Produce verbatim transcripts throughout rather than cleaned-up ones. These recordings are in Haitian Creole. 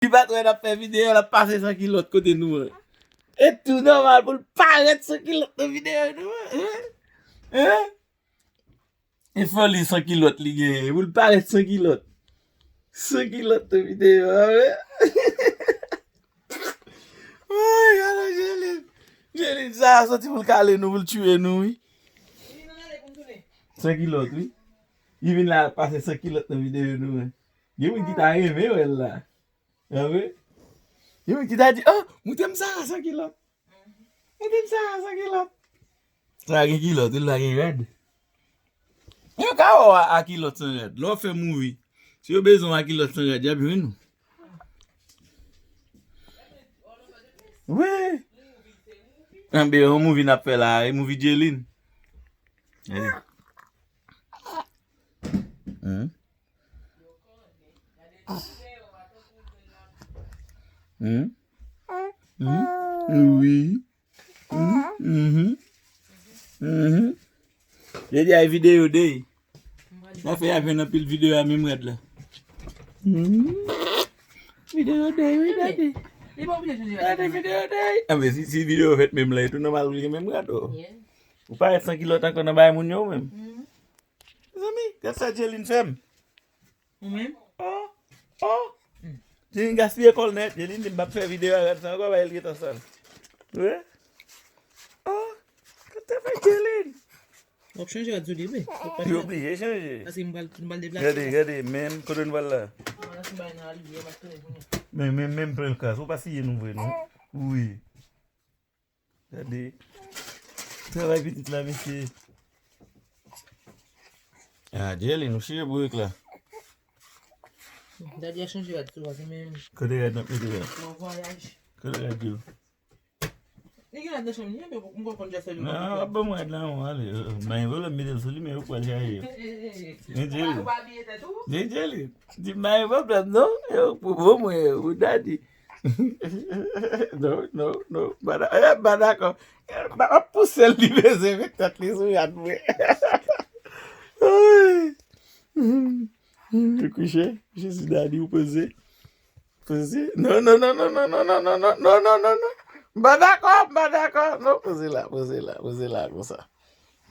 Li pa t wè n ap fè videyo, l ap pase san kilòt kote nou an. E tou nòmal pou l parèt san kilòt nan videyo nou an. Hein? Hein? E foli san kilòt li genyen, pou l parèt san kilòt. San kilòt nan videyo a, wi. Woy, gade Jelin. Jelin, sa a soti pou l kale nou, pou l tiye nou, wi. San kilòt, wi. Li vin la pase san kilòt nan videyo nou, wi. Gen moun ki ta renmen wè l la. Anben, gen moun ki ta di, oh, montre m sa a san kilòt. Montre m sa a san kilòt. Sa a gen kilòt, wi, la gen rad. Yo ka wè w a, a kilòt san rad. Lè w fè movie, si yo bezwen w a kilòt san rad, y ap jwenn ou. Wi. Anben, yon movie n ap fè la, e movie Jelin. Gade. Hmm. Hmm? Hmm? Wi. Hmm? Mhm. Mhm. Jodi a e videyo day. Sa fè y ap jwenn anpil videyo a menm rad la. Hmm. Videyo day, wi, daddy. Li pa oblije chanje rad. Daddy, videyo day. Anben, si, si videyo fèt menm la, e tou nòmal pou l gen menm rad, oh. Yeah. Ou parèt san kilòt ankò nan bagay moun yo, ou menm. Hmm. Mezanmi, gad sa Jelin fè m. Ou menm? Oh, oh. Hmm. Jelin gaspiye kò l nèt. Jelin di m p ap fè videyo a rad sa ankò, bagay li gentan sal. Wi. Oh, gad sa fè Jelin. W ap chanje rad sou li, wi. Li oblije chanje. Paske m pral, m pral deplase. Gade, gade, menm kote n pral la. Mwen la sou bay nan aliye, m ap tounen kounye a. Men, men, menm pran l kras. Ou pa siye nou vre, non? Wi. Gade. Travay pitit la, mesye. Ah, Jelin, nou chire bourik la. Daddy a chanje rad tou, paske men. Kote rad nan mete la? Nan vwayaj. Kote rad yo? Li gen rad nan chanm li, men m pa konn jan fè li. Non, w ap ban m rad la, non, ale. Bay envelòp, mete l sou li, men yo pral chaje yo. Men Jelin. Ou pa abiye tèt ou? Men Jelin. Di m bay envelòp la, non, yo, pou, pou mwen, pou daddy. Non, non, non. M pa da-, eh, m pa dakò. M ap pouse l, li bezwen met tèt li sou rad mwen. Ay. Li kouche, kouche sou daddy, ou poze. Poze. Non, non, non. M pa dakò, m pa dakò. Non, poze la, poze la, poze la konsa.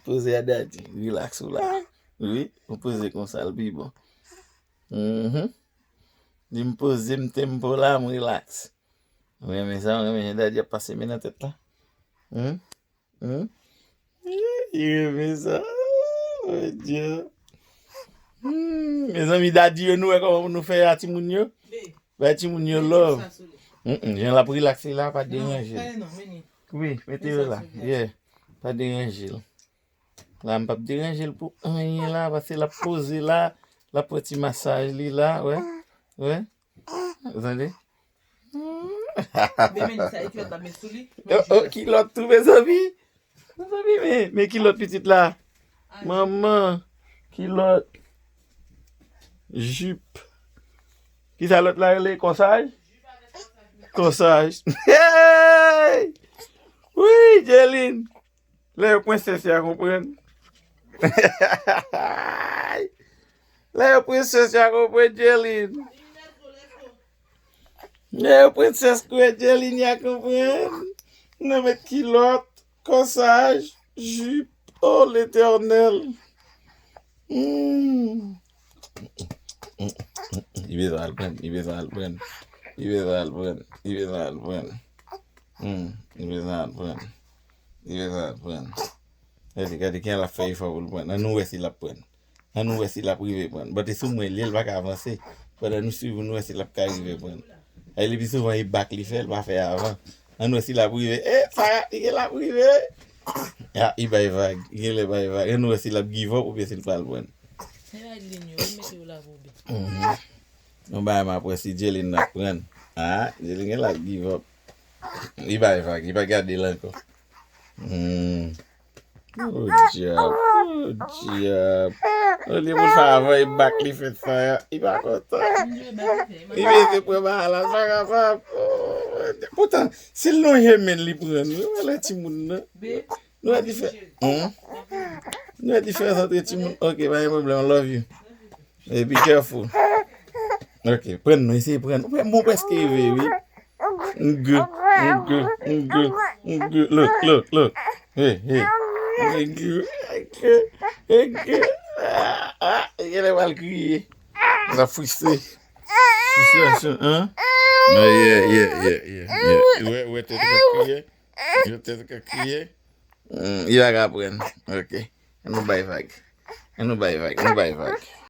Poze a daddy, relax ou la. Wi, ou poze konsa, l pi bon. Mhm. Di m poze m tempo la, m relax. Ou renmen sa, ou renmen jan daddy ap pase men nan tèt la? Hmm? Hmm? Li renmen sa. Oh, Bondye. Hmm, mezanmi, daddy yo, nou wè kòman pou nou fè a timoun yo? Bay timoun yo love. Mm, mm, jan l ap relax la, pa deranje l. Wi, mete yo la. Yeah. Pa deranje l. La, m p ap deranje l pou anyen la, paske l ap poze la, l ap pran ti masaj li la, wè, wè. Ou tande? Men, men, sa e kilòt l ap met sou li. Oh, oh, kilòt tou, mezanmi. Mezanmi, men, men kilòt pitit la. Manman, kilòt, jip. Kisa lòt la rele? Kòsaj? Kòsaj. Hey! Wi, Jelin. Lè yo prensès, y a konprann. Lè yo prensès, y a konprann, Jelin. Lè yo prensès kwè Jelin, y a konprann. Nou met kilòt, kòsaj, jip. Oh, Letènèl. Hmm. Li bezwen al pran, li bezwen al pran. Li bezwen al pran, li bezwen al pran. Hmm, li bezwen al pran. Li bezwen al pran. Gade, gade, kijan l ap fè efò pou l pran. Ann nou wè si l ap pran. Ann nou wè si l ap rive pran. But e sou mwen li ye, l pa ka avanse. Pandan nou swiv, nou wè si l ap ka rive pran. Ay, li pi souvan e bak li fè, l pa fè avan. Ann wè si l ap rive. E, Farah, li gen l ap rive. Ya, li bay vag. Li gen lè bay vag. Ann wè si l ap give up oubyen si l pral pran. Se rad li yo, mete yo la pou byen. Mhm. Yon bagay m ap wè si Jelin ap pran. Ah, Jelin gen l ap give up. Li bay vag, li pa gade l ankò. Hmm. Oh, dyab. Oh, dyab. Olye pou l fè avan, e bak li fè sa. Li pa kontan. Li vle pran bagay la, l pa kapab. Oh, poutan, si l lonje men l, li pran l. Wi, wè lè timoun nan. Nou wè diferans. Hmm? Nou wè diferans ant timoun. Ok, pa gen pwoblèm. I love you. Hey, be careful. Ok, pran non, eseye pran. Ou prè- Bon, prèske rive, wi. Nge, nge, nge, nge. Look, look, look. Hey, hey. Nge, nge, nge. Ah, ah, genlè pral kriye. L ap fristre. Fristrasyon, hein? Ah, yeah, yeah, yeah, yeah, yeah. Ou wè, ou wè tèt k ap kriye? Ou wè tèt k ap kriye? Hmm, li pa ka aprann. Ok. Ann nou bay vag. Ann nou bay vag. Nou bay vag.